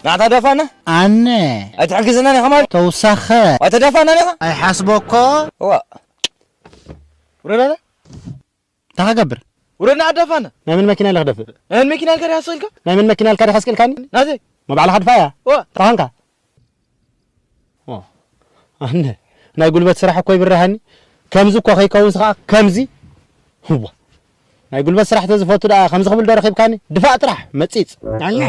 ናታ ደፋና? ኣነ። ኣይትሕግዝናን ኢኻ ማለት? ተውሳኸ። ኣይተደፋናን ኢኻ? ኣይሓስበኮ። ዋ። ውረድ ኣለ? እንታይ ክገብር? ውረድ ንዓደፋና። ናይ መን መኪና ኢለ ክደፍእ? ናይ መን መኪና ኢልካ ዲኻ ስቕ ኢልካ? ናይ መን መኪና ኢልካ ዲኻ ስቕ ኢልካኒ? ናተይ። ማ ባዕልኻ ድፋእያ? ዋ። ጥራንካ? ኦ፣ ኣነ፣ ናይ ጉልበት ስራሕ እኮ ይብርሃኒ። ከምዚ እኮ ከይከውንስ ኸዓ ከምዚ። እዋ። ናይ ጉልበት ስራሕ ተዝፈቱ ደኣ ከምዚ ክብል ዶ ረኺብካኒ? ድፋእ ጥራሕ፣ መጺጽ። ኣነ።